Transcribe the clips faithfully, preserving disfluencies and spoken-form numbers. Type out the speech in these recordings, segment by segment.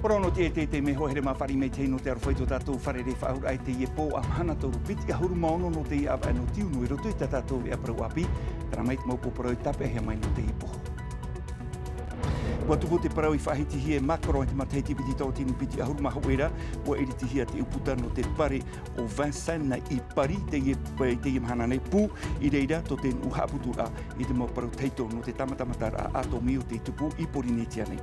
Parau nō teie taime, hoa here mā, fāriʻi maitaʻi nō te aroha i tō tātou fārerei faʻaauraʻa i teie pō, ā, mahana toru piti ʻahuru mā ono nō teie ʻāvaʻe nō Tiuno i roto i tā tātou veʻa parau ʻāpī. Terā mai te mau pō parau i tāpeʻahia mai nō teie pō. ʻUa tupu te parau i faʻahitihia e Macron i te matahiti piti tauatini piti ʻahuru mā hōʻē ra, ʻua iritihia te ʻūputa nō te pare o Vincennes i Paris, teie, i teie mahana nei, pū i reira tō te nuʻu haʻaputuraʻa i te mau parau tahito nō te tāmatamataraʻa ʻātōmī o tei tupu i Pōrīnetia nei.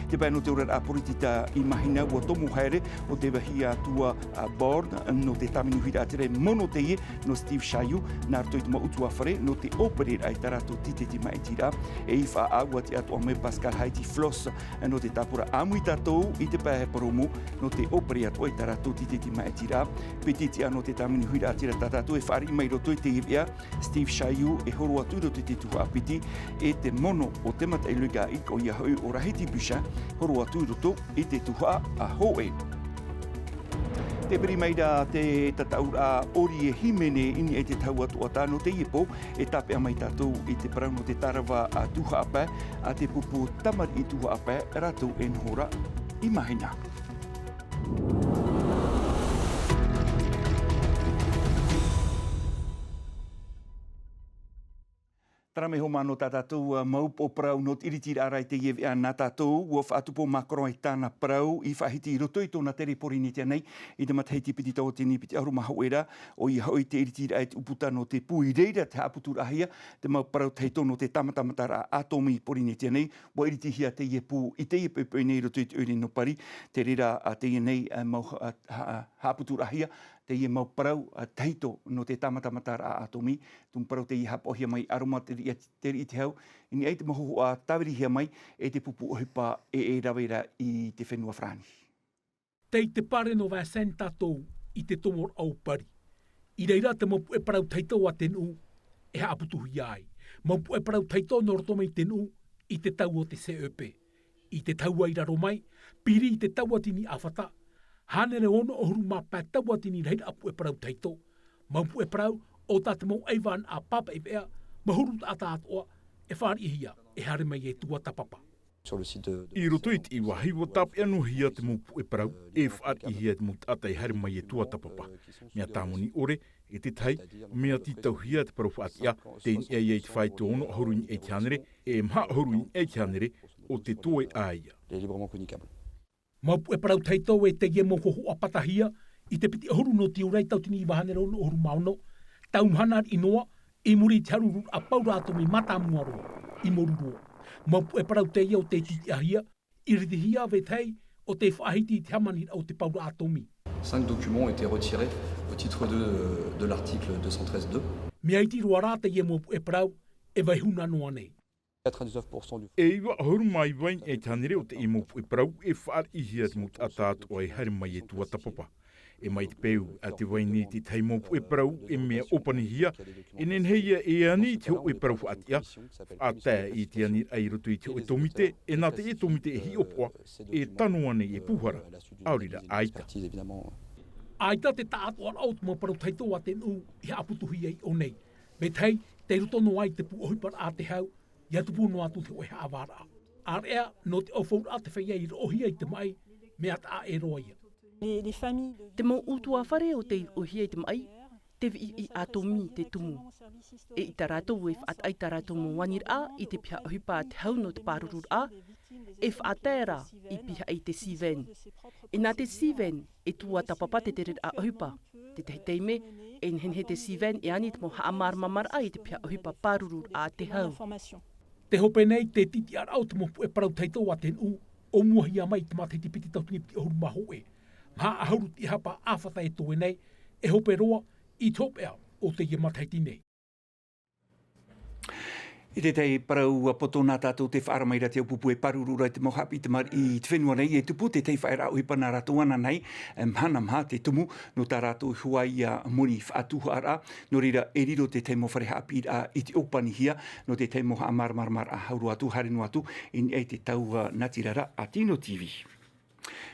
Te pae nō te oraraʻa poritita i Mahina, ʻua tomo haere ʻo te vāhi atua a Borne nō te tāvini huiraʻatira e mono teie nō Steve Chailloux, nā roto i te mau ʻutuāfare nō te ʻōpereraʻa i tā rātou tīteti māʻitiraʻa. E i faʻaʻau atu atoʻa mai Pascale Haiti-Flosse nō te tāpura ʻāmui tātou i te pae parau mō nō te ʻōpere atoʻa i tā rātou tīteti māʻitiraʻa. Piti tiʻa nō te tāvini huiraʻatira tā tātou e fāriʻi mai i roto i teie veʻa, Steve Chailloux e horo atu i roto i te tuhaʻa piti, e te mono o te mataʻi Louis Gahic, ʻoia hoʻi ʻo Rahiti Bushin, horo atu i roto i te tuhaʻa hōʻē. Tē piri mai ra te tataʻuraʻa ʻori e hīmene i niʻa i te tau atoʻa tā nō teie pō, e tāpeʻa mai tātou i te parau nō te tārava a tuhaʻa pae, a te pupu tamariʻi tuhaʻa pae, rātou e noho ra i Mahina. Terā mai hoʻi mā nō tā tātou, ā, mau pō parau nō te iritiraʻa ra i teie veʻa nā tātou, ʻua faʻatupu ʻo Macron i tāna parau i faʻahiti i roto i tōna tere Pōrīnetia nei, i te matahiti piti tauatini piti ʻahuru mā hōʻē ra, ʻoia hoʻi te iritiraʻa i te ʻūputa nō te pū i reira te haʻaputuraʻahia, te mau parau tahito nō te tāmatamataraʻa ʻātōmī i Pōrīnetia nei, ʻua iritihia teie pū i teie poʻipoʻi nei i roto i te ʻoire nō Paris, te reira, ā, teie nei, ā, mau, ā, ha-, haʻaputuraʻahia, teie mau parau, ā, tahito nō te tāmatamataraʻa ʻātōmī, tumu parau teie haʻapaʻohia mai aromatiri i te hau, i niʻa i te mau hōhoʻa tāvirihia mai e te pupu ʻohipa e, e rave ra i te fenua Farāni. Tei te pare nō Vincennes tātou i te tomoraʻa o Paris. I reira te mau puʻe parau tahito a te nuʻu e haʻaputuhia ai. Mau puʻe parau tahito nō roto mai te nuʻu i te tau o te C E P. I te tahua i raro mai, piri i te tauatini ʻāfata, hānere ono ʻahuru mā pae tauatini rahiraʻa puʻe parau tahito, mau puʻe parau o tā te mau ʻaivānaʻa pāpaʻi veʻa, mahuru taʻata atoʻa, e fāriʻihia, e haere mai e tuatāpapa. Sur le site de, de I roto i te vāhi ʻua tāpeʻa noa hia te mau puʻe parau, e fāriʻihia te mau taʻata e haere mai e tuatāpapa. Mea tāmoni ʻore, e te tahi, mea tītauhia te parau faʻatiʻa, tei niʻa i te fāito ono ʻahuru i niʻa i te hānere, e maha ʻahuru i niʻa i te hānere, o te toe ʻāiʻa. Les librement communicables. Mau puʻe parau tahito ē teie mau hōhoʻa patahia, i te piti ʻahuru nō tiurai tauatini iva hānere ono ʻahuru mā ono, tau mahana riʻi noa, i muri i te harururaʻa paurō ʻātōmī mātāmua roa, i Moruroa. Mau puʻe parau teie ʻo tei tītiʻahia, iritihia e te tahi, ʻo tei faʻahiti i te hāmaniraʻa o te paurō ʻātōmī. Cinq documents ont été retirés au titre de, de l'article deux cent treize deux. Mea iti roa rā teie mau puʻe parau, e vaiiho noa nei. Quatre-vingt-dix-neuf pour cent du E iva ʻahuru mā iva i niʻa i te hānere o teie mau puʻe parau, e fāriʻihia te mau taʻata atoʻa e haere mai e tuatāpapa. E mai te peu a tē vai nei te tahi mau puʻe parau e mea ʻōpanihia, e nehenehe ia e ani i te hōʻē parau faʻatiʻa, faʻatae i te aniraʻa i roto i te hōʻē tōmite, e nā teie tōmite e hiʻopoʻa, e tano ānei e pūhara, ʻaore rā ʻaita. Expertise, évidemment. ʻAita te taʻatoʻaraʻa o te mau parau tahito a te nuʻu i haʻaputuhia i ʻō nei. Mea tahi, tei roto noa i te pū ʻohiparaʻa a te hau, ʻia tupu noa atu te hōʻē haʻavāraʻa. ʻĀreʻa, nō te ʻaufauraʻa te feiā i roʻohia i te maʻi, mea taʻa ʻē roa ia. Te mau ʻutuāfare ʻo tei roʻohia i te maʻi, te viʻiviʻi ʻātōmī te tumu. E ʻaita rātou e faʻataʻa i tā rātou mau aniraʻa i te piha ʻohipa a te hau nō te pārururaʻa, e faʻatae rā i pihaʻi i te Cévennes. E nā te Cévennes, e tuatāpapa te tereraʻa ʻohipa. Te tahi taime, e nehenehe te Cévennes e ani te mau haʻamāramaramaraʻa i te piha ʻohipa pārururaʻa a te hau. Tē hope nei te tītiʻaraʻa o te mau puʻe parau tahito a te nuʻu, ʻōmuahia mai i te matahiti piti tauatini piti ʻahuru mā hōʻē. Maha ʻahuru tiʻahapa ʻāfata e toe nei, e hope roa, i te hopeʻa o teie matahiti nei. I te tahi parau poto nā tātou tē faʻaara mai ra te ʻāpupu e pāruru ra i te mau haʻapiʻi tamariʻi i te fenua nei, e tupu te tahi faʻaearaʻa ʻohipa nā rātou ananahi, e, mahana maha te tumu, nō tā rātou huaʻai i muri i faʻatuhaʻaraʻa, nō reira e riro te tahi mau fare haʻapiʻiraʻa i te ʻōpanihia, nō te tahi mau haʻamāramaramaraʻa hau roa atu, haere noa atu, i niʻa i te tau, ā, natirara a Tino T V.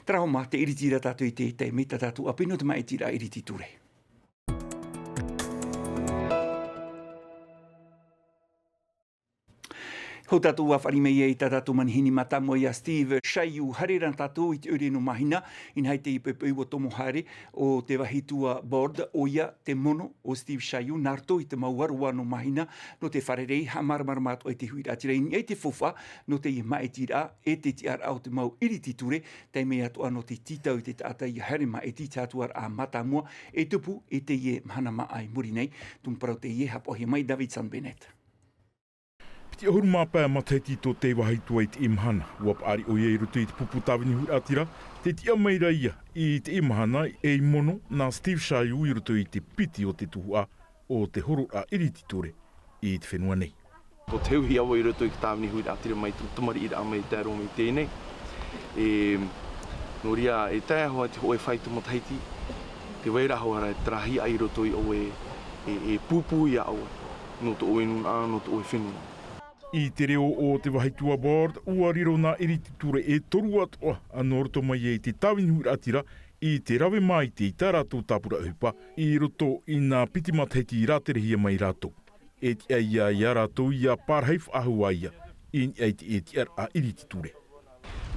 Terā hoʻi mā te iriti ra tātou i te taime tā tātou ʻāpī nō te māʻitiraʻa iriti ture. Hou tātou ua fāriʻi mai ai i tā tātou manihini mātāmua iā Steve Chayou. Haere rā tātou i te ʻoire nō Mahina, inaha i te poʻipoʻi ua tomo haere o te vāhi tua Borde, ʻoia te mono o Steve Chayou, nā roto i te mau aroā nō Mahina, nō te fārerei, haʻamāramarama atoʻa i te huiraʻatira i niʻa i te faufaʻa nō teie māʻitiraʻa e te tiʻaraʻa o te mau iriti ture, tae mai atoʻa nō te tītau i te taʻata ʻia haere māʻiti i te hatuaraʻa mātāmua e tupu i teie mahana māʻa i muri nei. Tumu parau teie haʻapaʻohia mai Davidson Bennett. Piti ʻahuru mā pae matahiti tō te vāhi tua i teie mahana. Ua paʻari ʻoia i roto i te pupu tāvini huiraʻatira, tē tiʻa mai ra ia i teie mahana ei mono nā Steve Chayou i roto i te piti o te tuhaʻa o te horoʻaraʻa iriti ture i te fenua nei. Ko te heuhia vau i roto i te tāvini huiraʻatira mai te tamariʻiraʻa mai te aro mai teie nei. E, nō reira, e tae hoʻi te hōʻē faito matahiti, tē vai ra hoʻi ra te rahi i roto iā ʻoe, e, e pūpū iā ʻoe, nō tō ʻoe nūnaʻa, nō tō ʻoe fenua. I te reo o te vāhi tua Borde, ua riro nā iriti ture e toru atoʻa, nō roto mai ai te tāvini huiraʻatira, i te rave māite i tā rātou tāpura ʻohipa, i roto i nā piti matahiti i rāterehia mai rātou. E tiʻa ia, iā rātou ʻia pārahi faʻahou ā ia, i niʻa i te, e tiʻaraʻa iriti ture.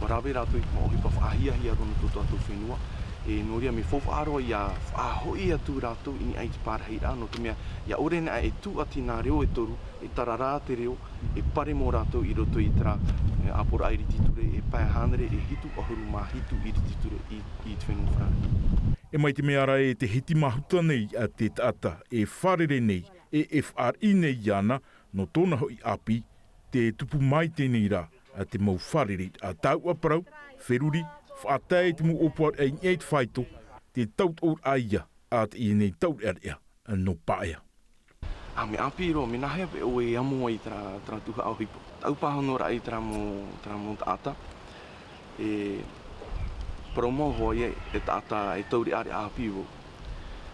Ua rave rātou i te mau ʻohipa faʻahiahia roa nō tō tātou fenua. E nō reira, mea faufaʻa roa ʻia faʻahoʻi atu rātou i niʻa i te pārahiraʻa, nō te mea, ʻia ʻore anaʻe e tūʻati nā reo e toru, e tararā te reo, e pare mō rātou i roto i terā, e, ʻāpoʻoraʻa iriti ture, e pae hānere e hitu ʻahuru mā hitu iriti ture i, i te fenua Farāni. E mai te mea ra e te hiti māhuta nei a te taʻata e fārerei nei, e, e fāriʻi nei iāna, nō tōna hoʻi ʻāpī, tē tupu mai teie nei rā, a te mau fārerei, a tāuʻa parau, feruri, faʻatae i te mau ʻōpuaraʻa i niʻa i te faito, te tautoʻoraʻa ia, a teie nei taureʻareʻa, nō Paea. A mea ʻāpī roa, mea nāhea paʻi ʻoe e amo ai terā, terā tuhaʻa ʻohipa. Tau pāhonoraʻa i terā mau, terā mau taʻata. E parau mau hoʻi e, e taʻata e taureʻareʻa ʻāpī vau.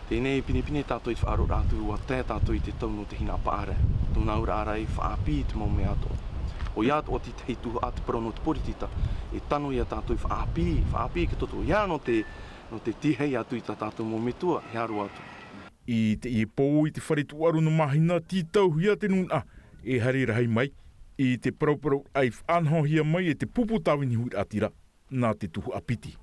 Teie nei e pinepine tātou i te faʻaroʻoraʻa atu, ʻua tae tātou i te tau nō te hinaʻaro paʻari. Tōna auraʻa ra e faʻaʻāpī i te mau mea atoʻa. ʻOia atoʻa te tahi tuhaʻa te parau nō te poritita, e tano ia tātou i faʻaʻāpī, faʻaʻāpī i te toto. ʻOia nō te, nō te tīaʻi atu i tā tātou mau metua, e haere atu. I teie pō i te fare tūʻaro nō Mahina, tītauhia te nūnaʻa e haere rahi mai i te parauparau e faʻanahohia mai e te pupu tāvini huiraʻatira nā te tuhaʻa piti.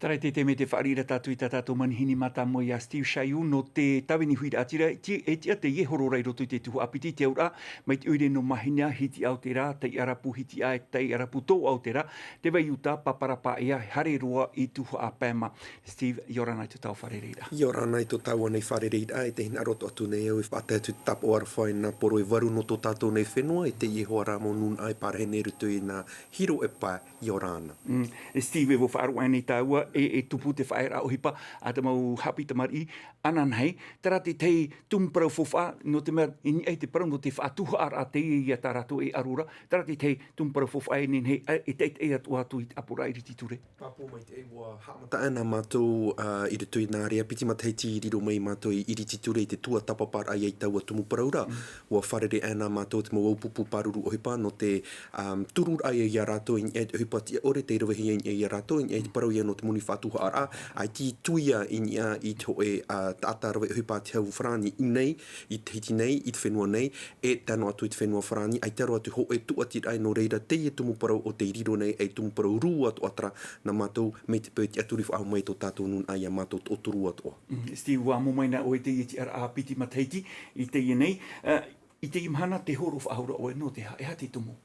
Terā te taime tē fāriʻi ra tātou i tā tātou manihini mātāmua iā Steve Chayou nō te tāvini huiraʻatira, ti-, e tiʻa teie horoʻa i roto i te tuhaʻa piti, te auraʻa, mai te ʻoire nō Mahina, Hitiʻa o te rā, Taiʻarapu Hitiʻa, Taiʻarapu Toʻa o te rā, Te vai Iuta, Papara Paea, haere roa i tuhaʻa pae mā. Steve, ʻia ora na i tō tāua fārereiraʻa. ʻIa ora na i tō tāua nei fārereiraʻa, e te hinaʻaro atoʻa atu nei au e faʻatae atu te tāpaʻo aroha i nā poro e varu nō tō tātou nei fenua, e teie hoʻi rā mau nūnaʻa e pārahi nei i roto i nā hīroʻa pae, ʻia ora na. Mm. E Steve, e ʻua faʻaroʻo nei tāua, e, e tupu te faʻaearaʻa ʻohipa a te mau haʻapiʻi tamariʻi, ananahi, terā te tahi tumu parau faufaʻa, nō te mea, i niʻa i te parau nō te faʻatuhaʻaraʻa teie ia tā rātou e ʻaro ra, terā te tahi tumu parau faufaʻa e nehenehe, e, e taʻitaʻi atu, atu i te ʻāpoʻoraʻa iriti ture. Pāpū maitaʻi, ʻua haʻamata aʻe nā mātou, ā, i roto i nā reira piti matahiti i riro mai mātou i iriti ture i te tuatāpaparaʻa ia i taua tumu parau ra. Mm. ʻUa fārerei aʻe nā mātou te mau aupupu pāruru ʻohipa nō te, ā, tururaʻa ia iā rātou i niʻa i te ʻohipa tiʻa ʻore tei ravehia i niʻa iā rātou, i niʻa i te parau ia nō te moni faʻatuhaʻaraʻa, ʻaita i tuia i niʻa i te hōʻē, ā, taʻata rave ʻohipa a te hau Farāni i ʻū nei, i Tahiti nei, i te fenua nei, e tae noa atu i te fenua Farāni, ʻaita roa te hōʻē tūʻatiraʻa, nō reira teie tumu parau ʻo tei riro nei, ei tumu parau rū atoʻa terā nā mātou, mai te peu e tiʻaturi faʻahou mai tō tātou nūnaʻa iā mātou toʻotoru atoʻa. Mm, Steve, ʻua amo mai na ʻoe i teie tiʻaraʻa piti matahiti i teie nei. Ā, i teie mahana tē hōroʻa faʻahou ra ʻoe nō te aha, e aha te tumu?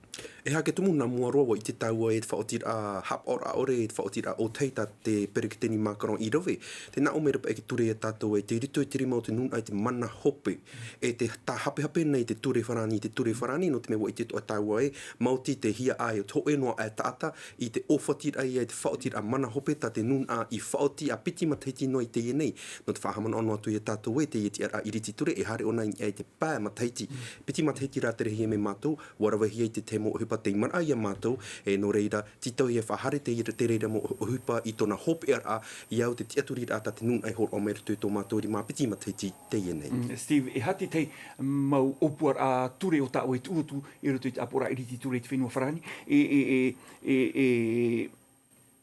E aha te tumu, nā mua roa, ʻua ʻite tāua e te faʻaotiraʻa haʻapaʻoraʻa ʻore, e te faʻaotiraʻa ʻōtahi tā te peretiteni Macron i rave. Tē nā ʻō mai ra paʻi te ture iā tātou ē, tei roto i te rima o te nūnaʻa i te mana hope. E te tāhapehape nei te ture Farāni, te ture Farāni, nō te mea ʻua ʻite atoʻa tāua ē, maoti te hiaʻai o te hōʻē noa aʻe taʻata i te ʻōfatiraʻa ia, i te faʻaotiraʻa mana hope tā te nūnaʻa i faʻaoti ā piti matahiti noa i teie nei. Nō te faʻahaʻamanaʻo noa atu iā tātou ē, teie tiʻaraʻa iriti ture e haere ʻōna i niʻa i te pae matahiti. Mm. Piti matahiti rāterehia mai mātou, ʻua ravehia i te tahi mau ʻohipa tei manaʻo iā mātou, e nō reira, tītauhia e faʻahaere te, te reira mau ʻohipa i tōna hopeʻaraʻa, ʻia au te tiʻaturiraʻa tā te nūnaʻa i hōroʻa mai i roto i tō mātou rima piti matahiti teie nei. Mm, Steve, e aha te tahi mau ʻōpuaraʻa ture ʻo tāʻoe e tuʻu atu i roto i te ʻāpoʻoraʻa iriti ture i te fenua Farāni, e, e, e, e, e,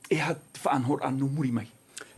e aha te faʻanahoraʻa nō muri mai?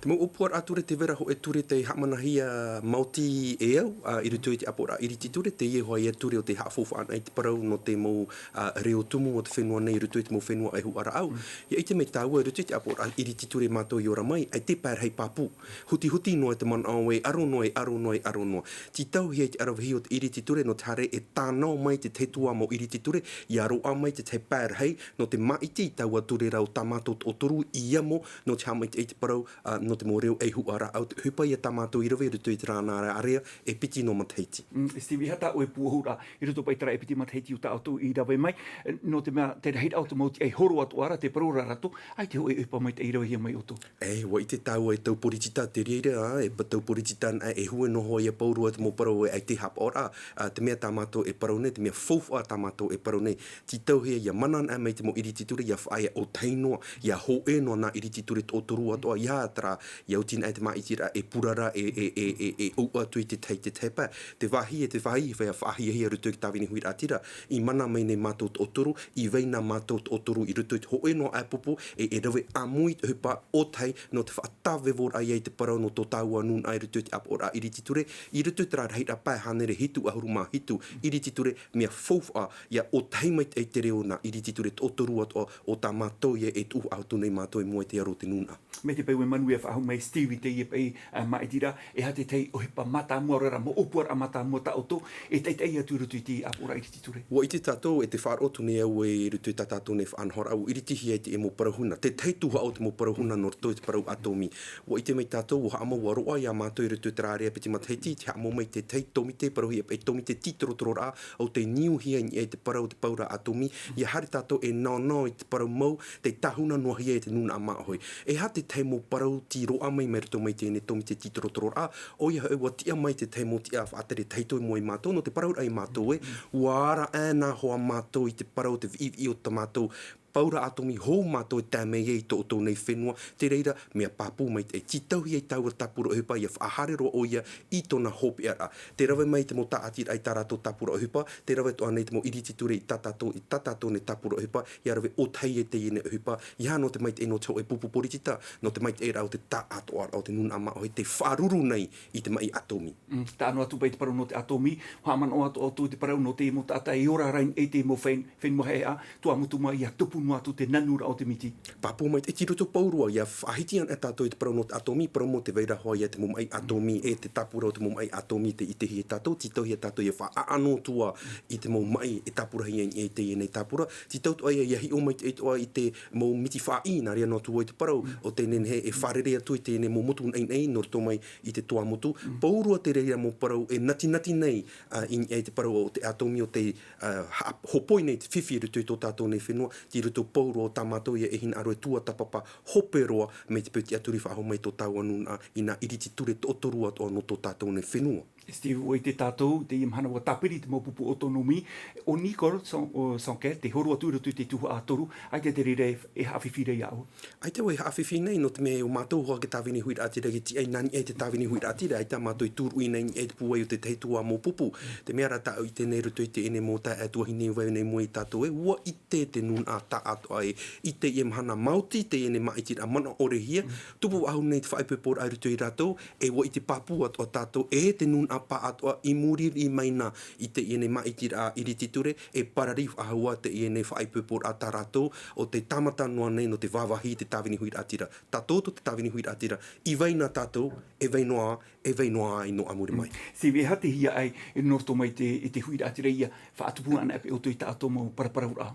Mau ʻōpuaraʻa ture, tē vai ra hōʻē ture tei haʻamanahia maoti e au, ā, i roto i te ʻāpoʻoraʻa ʻiriti ture, teie hoʻi ia ture o te haʻafaufaʻa i te parau nō te mau, ā, reo tumu o te fenua nei i roto i te mau fenua ʻaihuʻa rāʻau. Mm. ʻIa ʻite mai tāua i roto i te ʻāpoʻoraʻa ʻiriti ture mātou i ora mai, ʻaita e pae rahi pāpū. Hutihuti noa te manaʻo e ʻaro noa, e ʻaro noa, e ʻaro noa. Tītauhia te ʻaravihi o te ʻiriti ture nō te haere e tānao mai te tahi atu mau ʻiriti ture, ʻia roaʻa mai te tahi pae rahi, nō te māʻiti i taua ture ra o tā mātou taʻotoru i amo, nō te haʻamaitaʻi i te parau, ā, nō te mau reo ʻaihuʻa rāʻau, te ʻohipa ia tā mātou i rave i roto i te rānāʻarea e piti noa matahiti. Mm, Steve, e aha tā ʻoe pūʻohuraʻa i roto paʻi i terā e piti matahiti o tā ʻoutou i rave mai, nō te mea, te rahiraʻa o te mau tiʻa e horo atoʻa ra, tē parau ra rātou, ʻaita hōʻē ʻohipa maitaʻi i ravehia mai ʻoutou. E, ʻua ʻite tāua e tau poritita, te reira, ā, e pa-, tau poritita, ā, e hue noa hoʻi ia pauroa te mau parau e ʻaita e haʻapaʻo ra, ā, te mea tā mātou e parau nei, te mea faufaʻa tā mātou e parau nei. Tītauhia ʻia mana anaʻe mai te mau ʻiriti ture, ʻia faʻaea ʻōtahi noa, ʻia hōʻē noa nā ʻiriti ture taʻotoru atoʻa, ʻeiaha terā, ʻia oti anaʻe te māʻitiraʻa e purara, e, e, e, e, e ʻoaʻoa atu i te tahi, te tahi pae. Te vāhi, e te vāhi, e faʻa-, faʻahiahia i roto i te tāvini huiraʻatira, i mana mai nei mātou taʻotoru, i vai na mātou taʻotoru i roto i te hōʻē noa ʻāpupu, e, e rave ʻāmui te ʻohipa ʻōtahi nō te faʻatavevoraʻa ia i te parau nō tō tāua nūnaʻa i roto i te ʻāpoʻoraʻa ʻiriti ture, i roto i terā rahiraʻa pae hānere hitu ʻahuru mā hitu ʻiriti ture, mea faufaʻa, ʻia ʻōtahi maitaʻi te reo nā ʻiriti ture taʻotoru atoʻa o tā mātou ia e tuʻu atu nei mātou i mua i te aro o te nūnaʻa. Mai te peu e manuia faʻahou mai Steve i teie paʻi, ā, māʻitiraʻa, e aha te tahi ʻohipa mātāmua, ʻaore ra mau ʻōpuaraʻa mātāmua tā ʻoutou e taʻitaʻi atu i roto i te ʻāpoʻoraʻa ʻiriti ture? ʻUa ʻite tātou, e tē faʻaroʻo atu nei au i roto i tā tātou nei faʻanahoraʻa, ʻua ʻiritihia ai te mau parau huna, te tahi tuhaʻa o te mau parau huna nō roto i te parau ʻātōmī. ʻUa ʻite mai tātou, ʻua haʻamau, ʻua roaʻa ia mātou i roto i terā ʻārea e piti matahiti, te haʻamau mai te tahi tōmite, parauhia paʻi tōmite tītorotororaʻa, ʻo tē niuhia i niʻa i te parau o te paura ʻātōmī, ʻia haere tātou e naonao i te parau mau, tei tāhuna noa hia e te nūnaʻa māʻohi. E aha te tahi mau parau tei roaʻa mai mai roto mai teie nei tōmite tītorotororaʻa, ʻoia hoʻi ʻua tiʻa mai te tahi mau tiʻa faʻatere tahito i mua ia mātou, nō te parauraʻa ia mātou ē, ʻua ara anaʻe hoʻi mātou i te parau, te viʻiviʻi o tā mātou paura ʻātōmī hou mātou e tae mai ai i tō ʻoutou nei fenua, te reira, mea pāpū maitaʻi. Tītauhia i taua tāpura ʻohipa ʻia faʻahaere roa ʻoia i tōna hopeʻaraʻa. Tē rave mai te mau tāʻatiraʻa i tā rātou tāpura ʻohipa, tē rave atoʻa nei te mau ʻiriti ture i tā tātou, i tā tātou nei tāpura ʻohipa, ʻia rave ʻōtahi e teie nei ʻohipa, ʻeiaha nō te maitaʻi nō te hōʻē pupu poritita, nō te maitaʻiraʻa o te taʻatoʻaraʻa o te nūnaʻa māʻohi tei faʻaruru nei i te maʻi ʻātōmī. Mm, taʻa noa atu paʻi te parau nō te ʻātōmī, haʻamanaʻo atoʻa ʻoutou i te parau nō te mau taʻata e ora ra i niʻa i te mau fen-, fenua hehea, Tuamotu mā, ʻia tupu noa atu te nanuraʻa o te miti. Pāpū maitaʻi, tei roto pauroa, ʻia faʻahiti anaʻe tātou i te parau nō te ʻātōmī, parau mau tē vai ra hoʻi ia te mau maʻi ʻātōmī, e te tāpura o te mau maʻi ʻātōmī, tē ʻitehia tātou, tītauhia tātou ʻia faʻaʻano atu ā i te mau maʻi e tāpurahia i niʻa i teie nei tāpura, tītau atoʻa ïa ʻia hiʻo maitaʻi atoʻa i te mau miti faʻaʻī, nā reira noa atu ā i te parau, ʻo tē nehenehe e fārerei atu i teie nei mau motu naʻinaʻi, nō roto mai i te Tuamotu. Mm. Pauroa te reira mau parau e natinati nei, ā, i niʻa i te parau o te ʻātōmī ʻo tē, ā, ha-, hopoi nei te fifi i roto i tō tātou nei fenua, tei roto pauroa o tā mātou ïa e hinaʻaro e tuatāpapa hope roa mai te peu tiʻaturi faʻahou mai tō tāua nūnaʻa i nā ʻiriti ture taʻotoru atoʻa nō tō tātou nei fenua. Steve, ʻua ʻite tātou, teie mahana ʻua tāpiri te mau pupu autonomie, ʻo Nicole San-, ʻo Sanquer, tē horo atu i roto i te tuhaʻa toru, ʻaita te reira e, e haʻafifi ra iā ʻoe. ʻAita vau e haʻafifi nei, nō te mea ʻo mātou hoʻi te tāvini huiraʻatira i tiʻa i nā niʻa i te tāvini huiraʻatira, ʻaita mātou i tūruʻi nei i niʻa i te pūai o te tahi atu ā mau pupu. Te mea rā tāʻu i ʻite nei i roto i teie nei mau taeaʻe tuahine i vai nei i mua ia tātou ē, ʻua ʻite te nūnaʻa taʻatoʻa ē, i teie mahana maoti teie nei māʻitiraʻa manaʻo ʻore hia, tupu faʻahou nei te faʻaipoiporaʻa i roto ia rātou, e ʻua ʻite pāpū atoʻa tātou, e te nūnaʻa pāʻatoʻa i muri mai na i teie nei māʻitiraʻa ʻiriti ture, e pararī faʻahou ā teie nei faʻaipoiporaʻa tā rātou, ʻo tē tāmata noa nei nō te vāvāhi i te tāvini huiraʻatira. Tātou tō te tāvini huiraʻatira, i vai na tātou, e vai noa, e vai noa ai nō ā muri mai. Mm. Steve, e aha te hiaʻai, e nō roto mai te, i te huiraʻatira ʻia faʻatupu anaʻe paʻi ʻoutou i tā ʻoutou mau paraparauraʻa?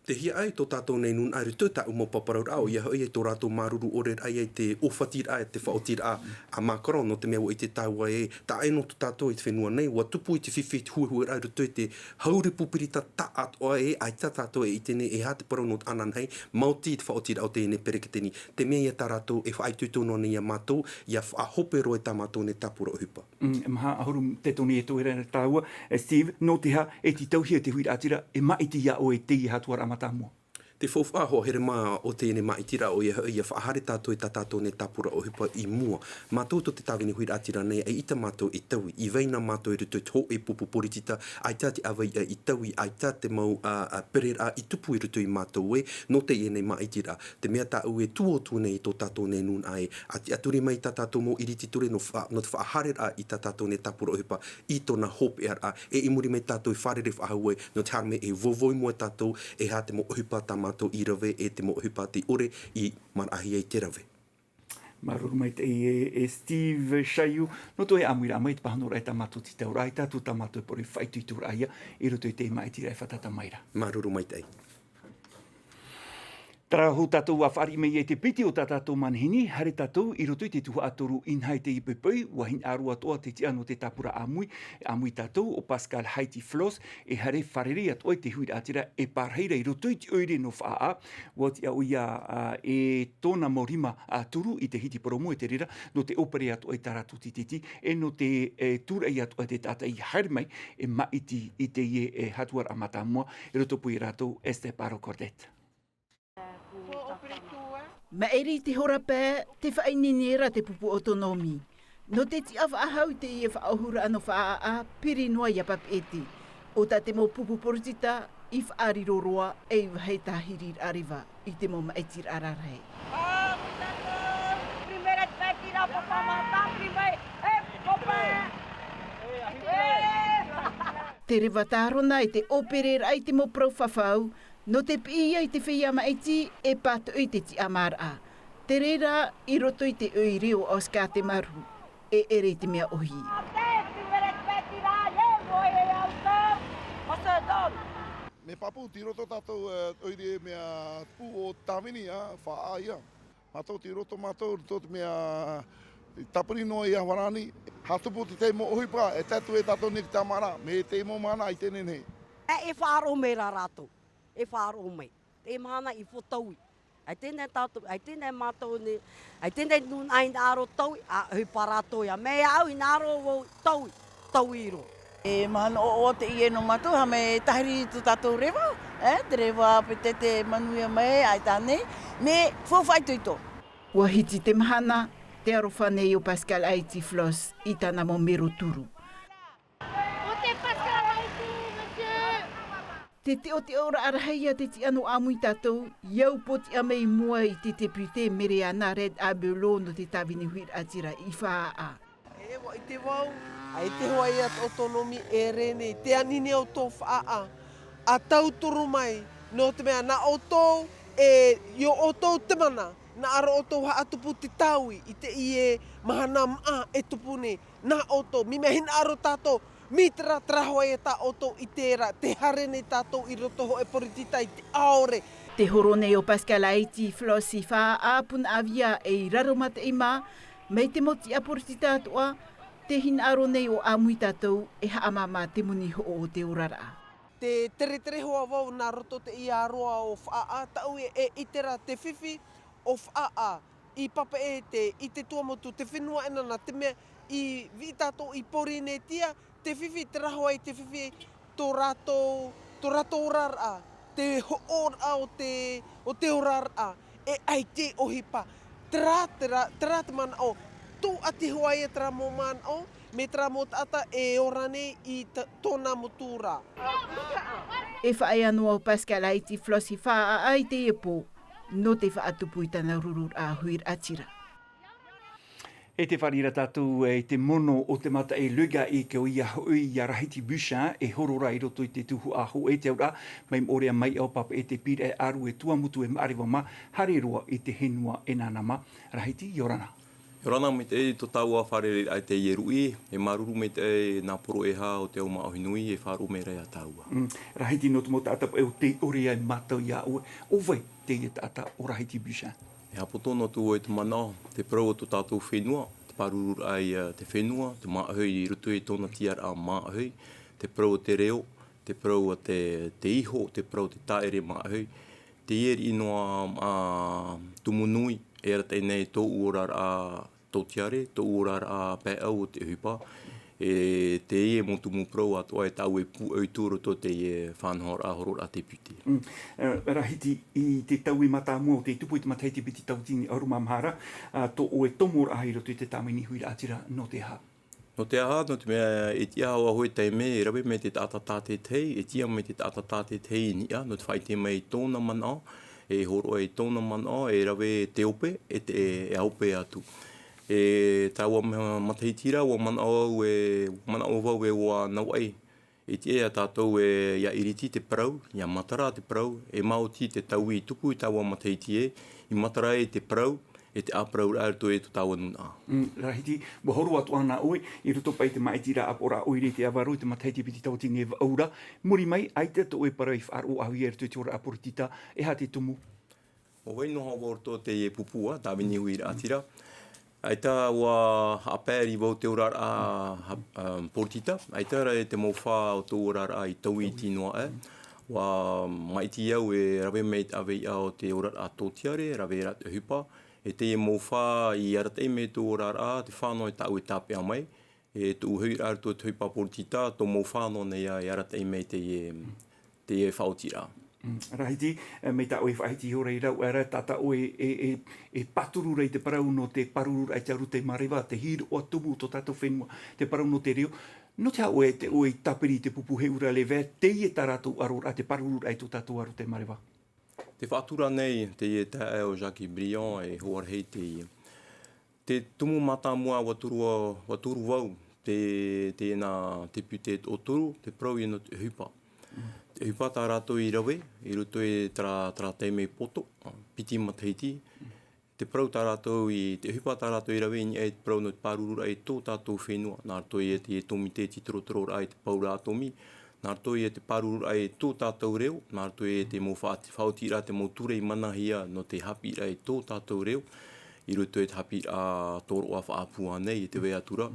Te hiaʻai tō tātou nei nūnaʻa i roto i tāʻu mau paraparauraʻa, ʻoia hoʻi tō rātou māuruuru ʻore raʻa ïa i te ʻōfatiraʻa, te faʻaotiraʻa a Macron, nō te mea ʻua ʻite tāua ē, taʻa ʻē noa atu tātou i te fenua nei, ʻua tupu i te fifi, i te huehueraʻa i roto i te hau repupirita taʻatoʻa ē, ʻaita tātou e ʻite nei e aha te parau nō te ananahi, maoti te faʻaotiraʻa o teie nei peretiteni. Te mea ïa tā rātou e faʻaitoito noa nei iā mātou, ʻia faʻahope roa i tā mātou nei tāpura ʻohipa. Mm, maha ʻahuru te toni e toe ra tāua, e Steve, nō te aha e tītauhia te huiraʻatira e māʻiti iā ʻoe i teie hatuaraʻa mātāmua? Te faufaʻa hoa here mā o teie nei māʻitiraʻa ʻoia hoʻi, ʻia faʻahaere tātou i tā tātou nei tāpura ʻohipa i mua. Mātou tō te tāvini huiraʻatira nei, ʻaita mātou e taui, i vai na mātou i roto i te hōʻē pupu poritita, ʻaita te ʻāvaʻe i taui, ʻaita te mau, ā, ā, pereraʻa i tupu i roto ia mātou ē, nō teie nei māʻitiraʻa. Te mea tāʻu e tuō atu nei i tō tātou nei nūnaʻa ē, ʻa tiʻaturi mai tā tātou mau ʻiriti ture nō fa-, nō te faʻahaereraʻa i tā tātou nei tāpura ʻohipa i tōna hopeʻaraʻa, e i muri mai tātou e fārerei faʻahou ai, nō te haere mai e vauvau i mua ia tātou, e aha te mau ʻohipa tā mātou i rave, e te mau ʻohipa tei ʻore i maraʻahia i te rave. Māuruuru maitaʻi e, e Steve Chayou, nō tō ʻāmuiraʻa mai i te pāhonoraʻa i tā mātou tītauraʻa, ʻaita atu tā mātou e poro i faʻaitoitoraʻa ia, i roto i te māʻitiraʻa e fātata mai ra. Māuruuru maitaʻi. Terā hoʻi tātou ʻa fāriʻi mai ai i te piti o tā tātou manihini, haere tātou i roto i te tuhaʻa toru, inaha i teie poʻipoʻi, ʻua hinaʻaro atoʻa te tiʻa nō te tāpura ʻāmui, ʻāmui tātou, ʻo Pascal Haiti Flosse, e haere fārerei atoʻa i te huiraʻatira e pārahi ra i roto i te ʻoire nō Faʻaʻā, ʻua tiʻa ʻoia, ā, e tōna mau rima, ā, turu i te hiti poromu e te reira, nō te ʻōpere atoʻa i tā rātou tīteti, e nō te, e, tūraʻi atoʻa te taʻata i haere mai, e māʻiti i teie, e, hatuaraʻa mātāmua, i roto pū ia rātou, Esther Paro Cordet. Maʻiri te hora pae, tē faʻaineine ra te pupu autonomie. Nō te tiʻa faʻahou i teie faʻaʻohuraʻa nō Faʻaʻā, piri noa ia Papeʻete. ʻO tā te mau pupu poritita, i faʻariro roa, e i vāhi tāhiriraʻa reva, i te mau māʻitiraʻa rarahi. Te reva tārona e te ʻōpereraʻa i te mau parau fafau, nō te piʻi ia i te feiā māʻiti e pātoʻi te tiʻamāraʻa. Te reira, i roto i te ʻoire o Oscar Temaru, e ʻere i te mea ʻohi. Mea pāpū, tei roto tātou, e, ʻoire mea pū o tāvini, ā, Faʻaʻā ia. Mātou tei roto mātou, roto te mea, i tāpiri noa ia Farani. Hātupu te tahi mau ʻohipa, e tae atu e tātou nei te tiʻamāraʻa, mea tahi mau mahana i teie nei. E, e faʻaroʻo mai ra rātou, e faʻaroʻo mai. Te mahana i fōtaui. ʻAita nei tātou, ʻaita nei mātou nei, ʻaita nei nūnaʻa hinaʻaro taui, ā, ʻohipa rātou ia. Mea au hinaʻaro vau taui, taui roa. E mahana ʻoaʻoa teie nō mātou, haere mai e tāhiri tō tātou reva, e, te reva pētete manuia mai, ʻaita nei, mea faufaʻa itoito. ʻUa hiti te mahana, tē aroha nei ʻo Pascal Haiti Flosse i tāna mau mero turu. Te teʻoteʻoraʻa rahi ia te tiʻa nō ʻāmui tātou, ʻia upoʻotiʻa mai i mua i te tepute Mereana Reid-Abelot nō te tāvini huiraʻatira i Faʻaʻā. E, ʻua ʻite vau, ʻaita hoʻi ia te autonomie e rave nei, tē ani nei ʻoutou Faʻaʻā, ʻa tauturu mai, nō te mea nā ʻoutou, e, i ʻō ʻoutou te mana, hinaʻaro ʻoutou haʻatupu te taui, i teie mahana maʻa e tupu nei, nā ʻoutou, mea hinaʻaro tātou, mai terā, terā hoʻi ia tā ʻoutou ʻite ra, tē haere nei tātou i roto hōʻē poritita i te ʻaore. Tē horo nei ʻo Pascal Haiti Flosse i Faʻaʻā, Punaʻauia e i Raromataʻi mā, mai te mau tiʻa poritita atoʻa, tē hinaʻaro nei ʻo ʻāmui tātou e haʻamāmā te moni hoʻo o te oraraʻa. Tē teretere hoʻi vau nā roto teie ʻāroʻa o Faʻaʻā, tāʻu e, e ʻite ra te fifi o Faʻaʻā, i Papeʻete, i te Tuamotu, te fenua ʻEnana, te mea i viʻi tātou i Pōrīnetia, te fifi, terā hoʻi te fifi, tō rātou, tō rātou oraraʻa, te hoʻoraʻa o te, o te oraraʻa, e ʻaita e ʻohipa. Terā, terā, terā te manaʻo, tō ʻati hoʻi ia terā mau manaʻo, mai terā mau taʻata e ora nei i t-, tōna motu ra. E faʻaea noa ʻo Pascal Haiti Flosse i Faʻaʻā i teie pō, nō te faʻatupu i tāna rururaʻa huiraʻatira. E tē fāriʻi ra tātou, e, i te mono o te mataʻi Lega i kō ia hoʻi ia Rahiti Bouchard, e horo ra i roto i te tuhaʻa hōʻē te auraʻa, mai Moʻorea mai ʻo Papeʻete, Pīraʻe, Aru, e Tuamotu, e Maʻareva mā, haere roa i te fenua ʻEnana mā. Rahiti, ʻia ora na. ʻIa ora na, maitaʻi tō tāua fārereiraʻa i teie ruʻi, e māuruuru maitaʻi nā poro e hā o te ao māʻohi nui, e faʻaroʻo mai ra ia tāua. Mm, Rahiti, nō te mau taʻata paʻi ʻo tei ʻore ai mātou ia ʻoe, ʻo vai teie taʻata ʻo Rahiti Bouchard? E haʻapoto noa atu vau i te manaʻo, te parau o tō tātou fenua, te pārururaʻa ia te fenua, te māʻohi i roto i tōna tiʻaraʻa māʻohi, te parau o te reo, te parau o te, te iho, te parau o te tāʻere māʻohi, teie riʻi noa, ā, tumu nui, e arataʻi nei tōʻu oraraʻa tōtiare, tōʻu oraraʻa pae ʻau o te ʻohipa, e teie mau tumu parau atoʻa e tāʻu e pūʻoi atu i roto i teie faʻanahoraʻa horoʻaraʻa tēpiti. Mm. Eh, Rahiti, i te taui mātāmua o te tupu i te matahiti piti tauatini ʻahuru mā maha ra, ā, tō ʻoe tomoraʻa i roto i te tāmau huiraʻatira, nō te aha? Nō te aha, nō te mea, e tiʻa hoʻi te taime, e rave mai te taʻata tātaʻitahi, e tiʻa mai te taʻata tātaʻitahi i niʻa, nō te faʻaʻite mai i tōna manaʻo, e hōroʻa i tōna manaʻo, e rave te ope, e te, e, e ope atu. E taua ma-, matahiti ra, ʻua manaʻo au e, ʻua manaʻo vau e ʻua navaʻi. E tiʻa ia tātou e, ʻia iriti te parau, ʻia matara te parau, e maoti te taui i tupu i taua matahiti ē, i matara ai te parau, e te ʻāparauraʻa i roto i tō tāua nūnaʻa. Mm, Rahiti, ʻua horo atu ānei ʻoe, i roto paʻi i te māʻitiraʻa ʻāpoʻoraʻa ʻoire i te ʻāvaʻe i te matahiti piti tauatini e vaʻu ra, muri mai, ʻaita tō ʻoe parau i faʻaroʻo ʻāhia i roto i te oraraʻa poritita, e aha te tumu? ʻUa vai noa hoʻi vau i roto i teie pupu, ā, tāvini huiraʻatira. ʻAita ʻua haʻapae riʻi vau te oraraʻa, ha-, ā, poritita. ʻAita rā e te mau fā o tō oraraʻa i taui iti noa aʻe. ʻUa māʻiti au e rave mai te ʻāvaʻe o te oraraʻa tōtiare, rave ra te ʻohipa. E teie mau fā i arataʻi mai tō oraraʻa, te fā noa tāʻu e tāpeʻa mai. E tuʻu hoʻi ra i roto i te ʻohipa poritita, tō mau fā noa nei ā e arataʻi mai teie, teie faʻaotiraʻa. Mm, Rahiti, e, mai tā ʻoe faʻahiti iho ra i rave ra, tātou e, e, e, e pāturu ra i te parau nō te pārururaʻa i te ʻaru tei mareva, te hīroʻa tumu o tō tātou fenua, te parau nō te reo. Nō te aha ʻoe, te ʻoe i tāpiri i te pupu He ʻUra Levea, teie tā rātou ʻaroraʻa, te pārururaʻa i tō tātou ʻaru tei mareva? Tē faʻatura nei teie taeaʻe ʻo Jacques Briand e Hoarahi teie. Te tumu mātāmua ʻua turu, ʻua turu vau, te, tēnā tēpiti e toʻotoru, te parau ïa nō te ʻohipa. Mm. Te ʻohipa tā rātou i rave, i roto i terā, terā taime poto, piti matahiti. Mm. Te parau tā rātou i, te ʻohipa tā rātou i rave i niʻa i te parau nō te pārururaʻa i tō tātou fenua. Nā roto ïa te tōmite tītorotororaʻa i te paura atomi, nā roto ïa te pārururaʻa i tō tātou reo, nā roto ïa te mau faʻa-, faʻaotiraʻa, te mau ture i manahia nō te haʻapiʻiraʻa i tō tātou reo, i roto i te haʻapiʻiraʻa tōroʻa faʻaʻapu ānei, i te vai atu ra.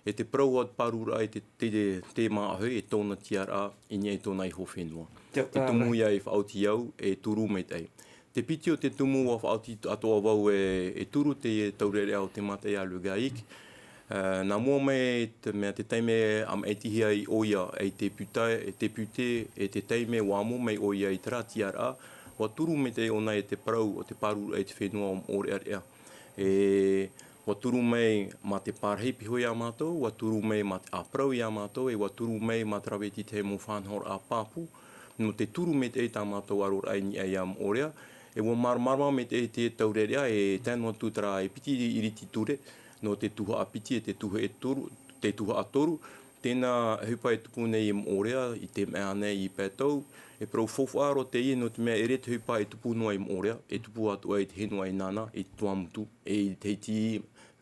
E te parau o te pārururaʻa i te, te, te, te māʻohi, e tōna tiʻaraʻa, i niʻa i tōna iho fenua. Te, te tumu ïa i faʻaoti au, e turu maitaʻi. Te piti o te tumu ʻua faʻaoti atoʻa vau e, e turu teie taureʻareʻa o te mataʻi a Le GAEC. Ā, nā mua mai te mea te taime ʻa māʻitihia ai ʻoia ei tēpiti, e tēpiti, e te taime ʻua amo mai ʻoia i terā tiʻaraʻa, ʻua turu maitaʻi ʻōna i te parau o te pārururaʻa i te fenua ʻo Moʻorearea. E, ʻua turu mai mā te parahi piha iā mātou, ʻua turu mai mā te ʻāparau iā mātou, e ʻua turu mai mā te rave i te tahi mau faʻanahoraʻa pāpū, nō te turu maitaʻi tā mātou ʻaroraʻa i niʻa iā Moʻorea, e ʻua māramarama maitaʻi te taureʻareʻa, e tae noa atu terā e piti iriti ture, nō te tuhaʻa piti e te tuhaʻa toru, te tuhaʻa toru, tēnā ʻohipa e tupu nei i Moʻorea, i te mea nei i Paetau, e parau faufaʻa roa teie nō te mea ʻere te ʻohipa e tupu noa i Moʻorea, e tupu atoʻa i te fenua ʻEnana, i Tuamotu, e i Tahiti,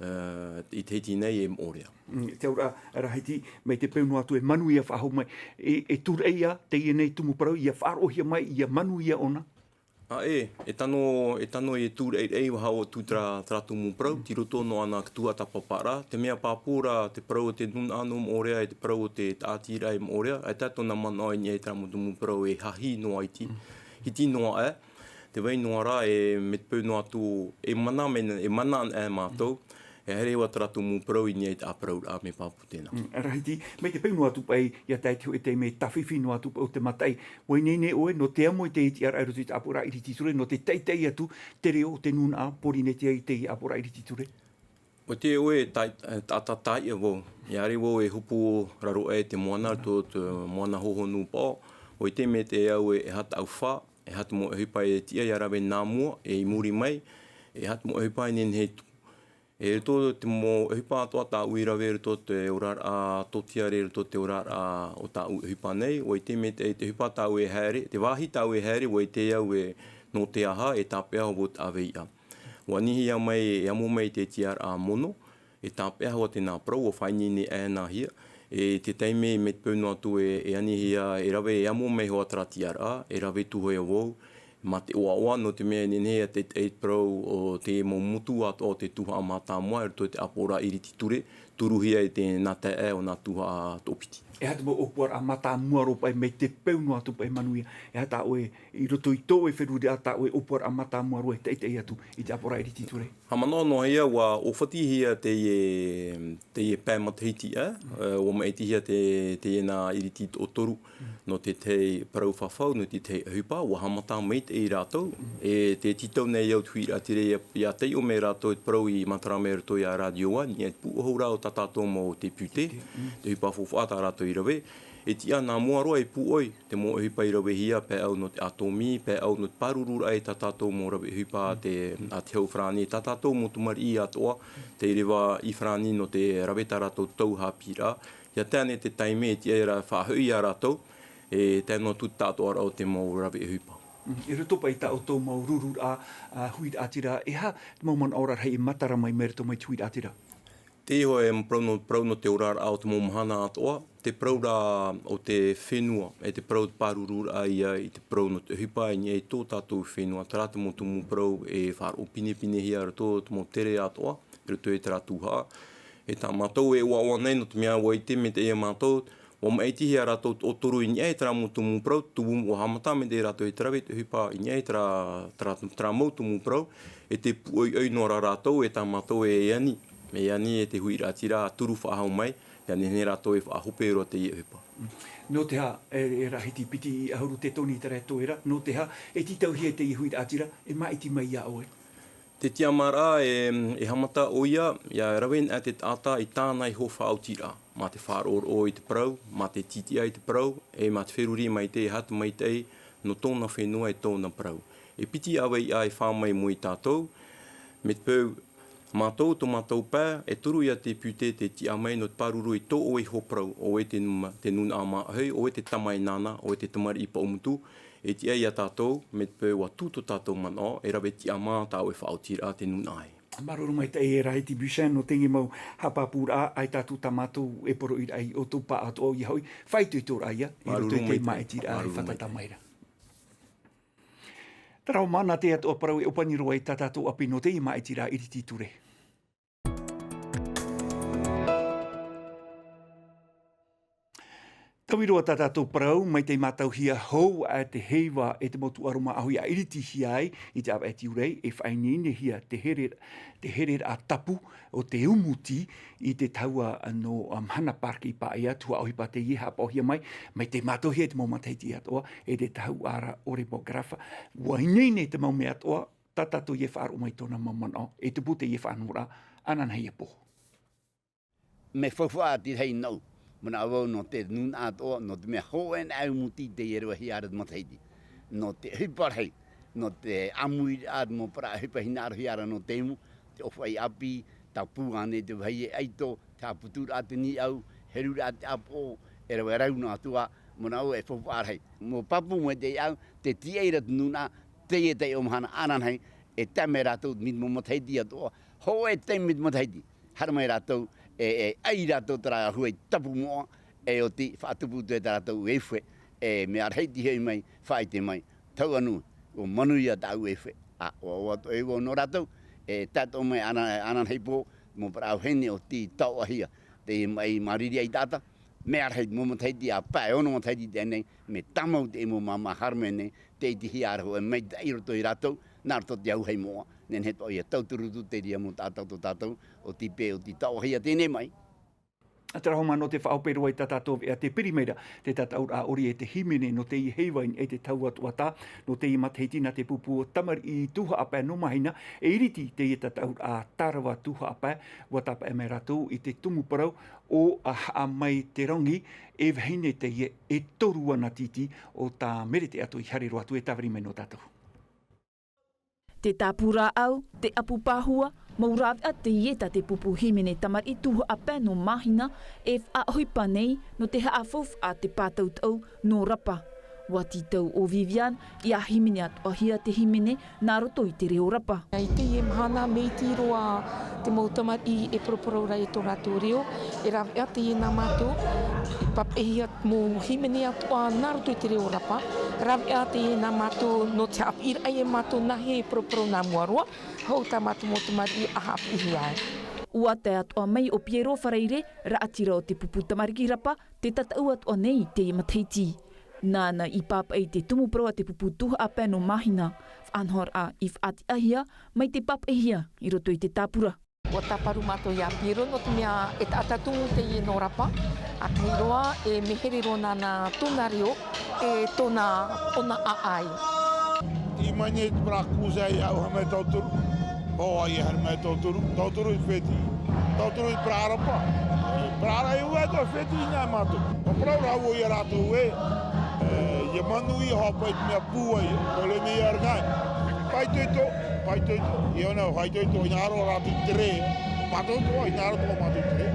ā, i Tahiti nei e Moʻorea. Mm, te auraʻa, Rahiti, mai te peu noa atu e manuia faʻahou mai, e, e tūraʻi ïa, teie nei tumu parau, ʻia faʻaroʻohia mai, ʻia manuia ʻōna. Ā, e, e tano, e tano e tūraʻiraʻa i faʻahou atu terā, terā tumu parau, tei roto noa anaʻe i te tuhaʻa tāpaparaʻa, te mea pāpū ra, te parau o te nūnaʻa nō Moʻorea, e te parau o te tāʻatiraʻa i Moʻorea, ʻaita tōna manaʻo i niʻa i terā mau tumu parau e hahi noa iti, hiti noa aʻe, te vai noa ra, e, mai te peu noa atu, e mana mai, e mana anaʻe mātou, e haere ʻoia terā tumu parau i niʻa i te ʻāparauraʻa mea pāpū tēnā. Mm, Rahiti, mai te peu noa atu paʻi, ʻia tae i te hōʻē taime tāfifi noa atu paʻi o te mataʻi. ʻUa ineine ʻoe, nō te amo i te tiʻaraʻa i roto i te ʻāpoʻoraʻa iriti ture, nō te taʻitaʻi atu, te reo o te nūnaʻa Pōrīnetia i te ʻāpoʻoraʻa iriti ture? ʻUa ʻite ʻoe, e taʻi-, e taʻata tāiʻa vau. ʻIa ʻere vau e hopu raro aʻe i te moana, tō te moana hōhonu paʻo. ʻUa ʻite maitaʻi au e, e aha tāʻu fā, e aha te mau ʻohipa e tiʻa ʻia rave nā mua, e i muri mai, e aha te mau ʻohipa e nehenehe e tupu. E roto te mau ʻohipa atoʻa tāʻu i rave, roto te oraraʻa tōtiare, roto te oraraʻa o tāʻu ʻohipa nei, ʻua ʻite maitaʻi te ʻohipa tāʻu e haere, te vāhi tāʻu e haere, ʻua ʻite au e nō te aha, e tāpeʻa hoʻi vau te ʻāvaʻe. ʻUa anihia mai, e amo mai te tiʻaraʻa mono, e tāpeʻa hoʻi tēnā parau, ʻua faʻaineine anaʻe, e te taime mai te peu noa atu e, e anihia, e rave, e amo mai hoʻi terā tiʻaraʻa, e rave atu hoʻi vau, mā te ʻoaʻoa, nō te mea e nehenehe ā te, te parau o te mau motu atoʻa o te tuhaʻa mātāmua, i roto i te ʻāpoʻoraʻa iriti ture, turuhia e te nā taeaʻe o nā tuhaʻa toʻopiti. E aha te mau ʻōpuaraʻa mātāmua roa paʻi mai te peu noa atu paʻi manuia? E aha tā ʻoe i roto i tō ʻoe feruriraʻa, tā ʻoe ʻōpuaraʻa mātāmua roa e taʻitaʻi atu i te ʻāpoʻoraʻa iriti ture? Haʻamanaʻo noa ia, ʻua ʻōfatihia teie, teie pae matahiti, ʻe, ʻua maʻitihia te, teie nā iriti toʻotoru nō te tahi parau fafau, nō te tahi ʻohipa, ʻua haʻamata maitaʻi rātou. E tē tītau nei au te huiraʻatira ia, ia taiʻo mai rātou te parau i matara mai roto ia Rātio One, i te pūʻohu rā o tā tātou mau te pute, te ʻohipa faufaʻa tā rātou i rave. E tiʻa nā mua roa e pūʻoi te mau ʻohipa i ravehia, pae ʻau nō te ʻātōmī, pae ʻau nō te pārururaʻa i tā tātou mau rave ʻohipa, te, a te hau farāni, tā tātou mau tamariʻi atoʻa, tei reva i farāni nō te rave tā rātou tau haʻapiʻiraʻa. ʻIa tae nei te taime e tiʻa ia rā faʻahoʻi ia rātou, e tae noa atu te tāʻatoʻaraʻa o te mau rave ʻohipa. Mm, i roto paʻi i tā ʻoutou mau rururaʻa, ā, huiraʻatira, e aha te mau manaʻo rarahi e matara mai mai roto mai te huiraʻatira? Teie hoʻi e parau nō, parau nō te oraraʻa o te mau mahana atoʻa, te parau rā o te fenua, e te parau te pārururaʻa ia i te parau nō te ʻohipa i niʻa i tō tātou fenua, terā te mau tumu parau e faʻaroʻo pinepinehia roto te mau tere atoʻa, i roto i terā tuhaʻa. E tā mātou e ʻoaʻoa nei, nō te mea ʻua ʻite maitaʻi ia mātou, ʻua maʻitihia rātou toʻotoru i niʻa i terā mau tumu parau, tumu ʻua haʻamata maitaʻi rātou e te rave i te ʻohipa i niʻa i terā, terā, terā mau tumu parau, e tē pūʻoiʻoi noa ra rātou, e tā mātou e ani, e ani e te huiraʻatira, turu faʻahou mai, e ani nei rātou e faʻahope roa teie ʻohipa. Nō te aha, e, e Rāhiti piti ʻahuru te toni terā e toe ra, nō te aha, e tītauhia teie huiraʻatira, e maʻiti mai ia ʻoe? Te tiʻamāraʻa e, e haʻamata ʻoia, ʻia rave anaʻe te taʻata i tāna iho faʻaotiraʻa, mā te faʻaroʻoroʻo i te parau, mā te tītiʻa i te parau, e mā te feruri maitaʻi e aha te maitaʻi nō tōna fenua e tōna parau. E piti ʻāvaʻe e fā mai mai ia tātou, mai te peu mātou, tō mātou pae, e toru ia te pute tē tiʻa mai nō te pāruru i tō ʻoe iho parau, ʻo ʻoe te numa-, te nūnaʻa māʻohi, ʻo ʻoe te tamaʻi nāna, ʻo ʻoe te tamariʻi paʻumotu, e tiʻa ia tātou, mai te peu ʻua tū tō tātou manaʻo, e rave tiʻamā tā ʻoe faʻaotiraʻa te nūnaʻa ē. Māuruuru maitaʻi e Rāhiti Buchan nō teie mau haʻapāpūraʻa, ʻaita atu tā mātou e poroʻiraʻa ia ʻoutou pāʻatoʻa ia hoʻi, faʻaitoitoraʻa ia, i roto i te maʻitiraʻa e fātata mai ra. Terā hoʻi māna te atoʻa parau e ʻōpani roa ai tā tātou ʻāpī nō teie maʻitiraʻa iriti ture. Taui roa tā tātou parau, mai tei mātauhia hou aʻe te heiva e te motu ʻaro māʻohi ʻa iritihia ai i te ʻāvaʻe Tiurai, e faʻaineinehia te here, te hereraʻa tapu o te umuti i te tahua nō, ā, Mahana Park i Paʻea, tuhaʻa ʻohipa teie haʻapaʻohia mai, mai tei mātauhia i te mau matahiti atoʻa, e te tahuʻa ra ʻore pōkarafa. ʻUa ineine te mau mea atoʻa, tā tātou ia e faʻaroʻo mai tōna mau manaʻo, e tupu teie faʻanahoraʻa, ananahi e pō. Mea faufaʻa te rahi nōʻu, manaʻo vau nō te nūnaʻa atoʻa, nō te mea hōʻē anaʻe umuti teie e ravehia ra te matahiti. Nō te ʻohipa rahi, nō te ʻāmuiraʻa te mau parau ʻohipa hinaʻarohia ra nō te imu, te ʻōfaʻi ʻāpī, tāpū ānei te vāhi e ʻaito, te haʻaputuraʻa te nīʻau, heruraʻa te ʻāpoʻo, e rave rau noa atu ā, manaʻo e faufaʻa rahi. Mau pāpū mai teie au, tē tiaʻi ra te nūnaʻa, teie taiʻo mahana ananahi, e tae mai rātou mai te mau matahiti atoʻa, hōʻē taime i te matahiti, haere mai rātou, e, e ʻai rātou terā huaʻi tapu moʻa, e ʻoti faʻatupu atu ai tā rātou ʻueʻufe, e mea rahi te hoʻi mai, faʻaʻite mai, tau anu, ʻua manuia tāʻu ʻueʻufe, ā, ʻua, ʻua toʻe vau nō rātou, e tae atoʻa mai ana, ananahi pō, mau parau vahine ʻoti taoʻahia, teie maʻi māriri ʻaitaʻata, mea rahi te mau matahiti, ā, pae ono matahiti teie nei, mea tāmau te mau māmā haere mai nei, tē ʻitehia ra hoʻi e maitaʻi i roto ia rātou, nā roto i te auahi moʻa, nehenehe atoʻa ʻia tauturu atu te reira mau taʻata tō tātou, ʻoti pē, ʻoti taoʻahia teie nei maʻi. Terā hoʻi māna nō te faʻahope roa i tā tātou veʻa, tē piri mai ra te tataʻuraʻa ʻori e te hīmene nō teie heiva i niʻa i te tahua tuatāpapa, nō teie matahiti nā te pupu tamariʻi tuhaʻa pae nō Mahina, e iriti teie tataʻuraʻa tārava tuhaʻa pae, ʻua tāpaʻe mai rātou i te tumu parau, ʻo Haʻamaitarangi, e vahine teie e toru ana tītī, ʻo tā Merete Ato i haere roa atu e tāviri mai nō tātou. Te tāpū rāʻau, te ʻapu pāhua, mau rāveʻa teie tā te pupu hīmene tamariʻi tuhaʻa pae nō Mahina, e faʻaʻohipa nei nō te haʻafaufaʻa te pātautau nō Rapa. ʻUa tītau ʻo Viviane, ʻia hīmene atoʻahia te hīmene nā roto i te reo Rapa. I teie mahana, maitaʻi roa te mau tamariʻi e poroporo ra i tō rātou reo, e rāveʻa teie nā mātou, e papaʻihia mau hīmene atoʻa nā roto i te reo Rapa, rāveʻa teie nā mātou nō te haʻapiʻiraʻa ia mātou nā hea e poroporo nā mua roa, hou tā mātou mau tamariʻi ʻa haʻapiʻihia ai. Ua tae atoʻa mai o Piero Faraire, raʻatira o te pupu tamariki rapa, te tataʻu atoʻa nei i teie matahiti. Nāna i pāpaʻi te tumu parau a te pupu tuhaʻa pae nō Māhina, faʻanahoraʻa i faʻatiʻahia mai te pāpaʻihia i roto i te tāpura. Ua tāparu mātou iā Piero nō te mea e taʻata tumu teie nō rapa, ʻātahi roa e mehere roa nāna tōna reo, e tōna, ʻōna ʻāʻai. I mai nei te parau kusa i au ha mea tauturu. Ho ai e haere mai tauturu, tauturu i feti. Tauturu i parau rapa. Parau rapa i ua e tō feti i nā mātou. Ko parau rau o ia rātou e, e, ia manu i hopa i te mea pūai, ko le mea i argai. Paitoito, paitoito, i ona paitoito, i nā aro rātou tere. Mātou tō, i nā aro tō mātou tere.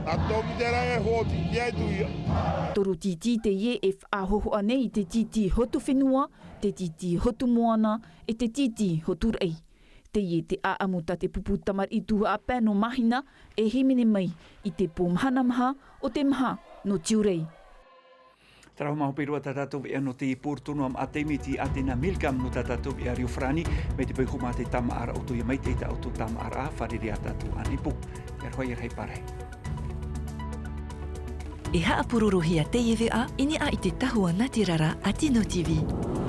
Nā tō mi te rai e hōti, ia e tū ia. Toru tītī teie e faʻahohoʻa nei i te tītī hotu fenua, te tītī hotu moana, e te tītī hotu raʻi. Teie te ʻāʻamu tā te pupu tamariʻi tuhaʻa pae nō Māhina, e hīmene mai i te pō mahana maha o te maha nō Tiurai. Tarahu maho pērua tā tātou veʻa nō te pō tonu a maʻa taime i te Atena Milcam nō tā tātou veʻa reo farāni, mai te peu homa te tāmāʻaraʻa o tō ia mai te tā ʻoutou tāmāʻaraʻa, fārerei ā tātou ānei pō. E aroha ia rahi pārahi. E haʻapurorohia teie veʻa i niʻa i te tahua nā te rara a Tino T V.